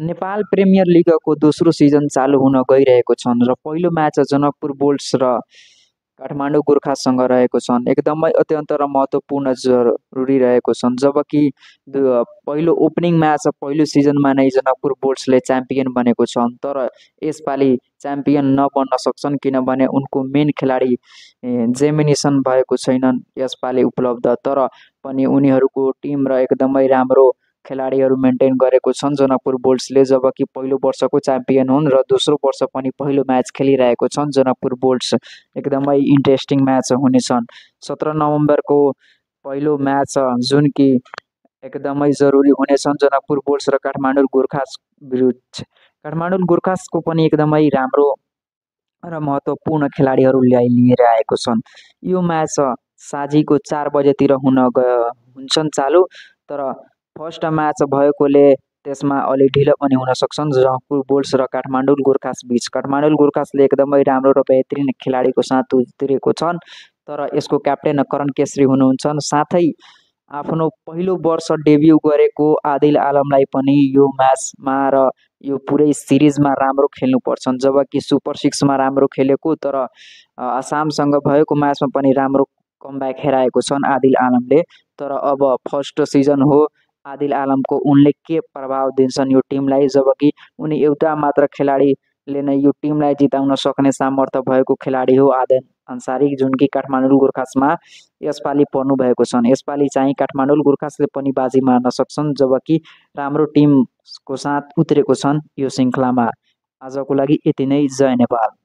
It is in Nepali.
नेपाल प्रिमियर लिगको दोस्रो सिजन चालु हुन गइरहेको छन् र पहिलो म्याच जनकपुर बोल्ट्स र काठमाडौँ गोर्खासँग रहेको छन्। एकदमै अत्यन्त र महत्त्वपूर्ण जरुरी रहेको छन्। जबकि पहिलो ओपनिङ म्याच पहिलो सिजनमा नै जनकपुर बोल्ट्सले च्याम्पियन बनेको छन्, तर यसपालि च्याम्पियन नबन्न सक्छन् किनभने उनको मेन खेलाडी जेमिनेसन भएको छैनन् यसपालि उपलब्ध। तर पनि उनीहरूको टिम र एकदमै राम्रो खेलाडीहरू मेन्टेन गरेको छन् जनकपुर बोल्ट्सले। जबकि पहिलो वर्षको च्याम्पियन हुन् र दोस्रो वर्ष पनि पहिलो म्याच खेलिरहेको छन् जनकपुर बोल्ट्स। एकदमै इन्ट्रेस्टिङ म्याच हुनेछन्। 17 नोभेम्बरको पहिलो म्याच जुन कि एकदमै जरुरी हुनेछन् जनकपुर बोल्ट्स र काठमाडौँ गोर्खास विरुद्ध। काठमाडौँ गोर्खासको पनि एकदमै राम्रो र महत्त्वपूर्ण खेलाडीहरू लिएर आएको छन्। यो म्याच साँझीको 4 बजेतिर हुन्छन् चालु, तर फर्स्ट म्याच भएकोले त्यसमा अलि ढिलो पनि हुन सक्छन् जनकपुर बोल्ट्स र काठमाडौँ गोर्खास बीच। काठमाडौँ गोर्खासले एकदमै राम्रो र बेहतरिन खेलाडीको साथ उत्रिएको छन्, तर यसको क्याप्टेन करण केसरी हुनुहुन्छ। साथै आफ्नो पहिलो वर्ष डेब्यू गरेको आदिल आलमलाई पनि यो म्याचमा र यो पुरै सिरिजमा राम्रो खेल्नुपर्छन्। जबकि सुपर 6मा राम्रो खेलेको, तर आसामसँग भएको म्याचमा पनि राम्रो कमब्याक हेराएको छन् आदिल आलमले। तर अब फर्स्ट सिजन हो आदिल आलमको, उनले के प्रभाव दिन्छन् यो टिमलाई। जबकि उनी एउटा मात्र खेलाडीले नै यो टिमलाई जिताउन सक्ने सामर्थ्य भएको खेलाडी हो आदम अन्सारी, जुन कि काठमाडौँ गोर्खासमा यसपालि पर्नु भएको छन्। यसपालि चाहिँ काठमाडौँ गोर्खासले पनि बाजी मार्न सक्छन्, जबकि राम्रो टिमको साथ उत्रेको छन् यो श्रृङ्खलामा। आजको लागि यति नै। जय नेपाल।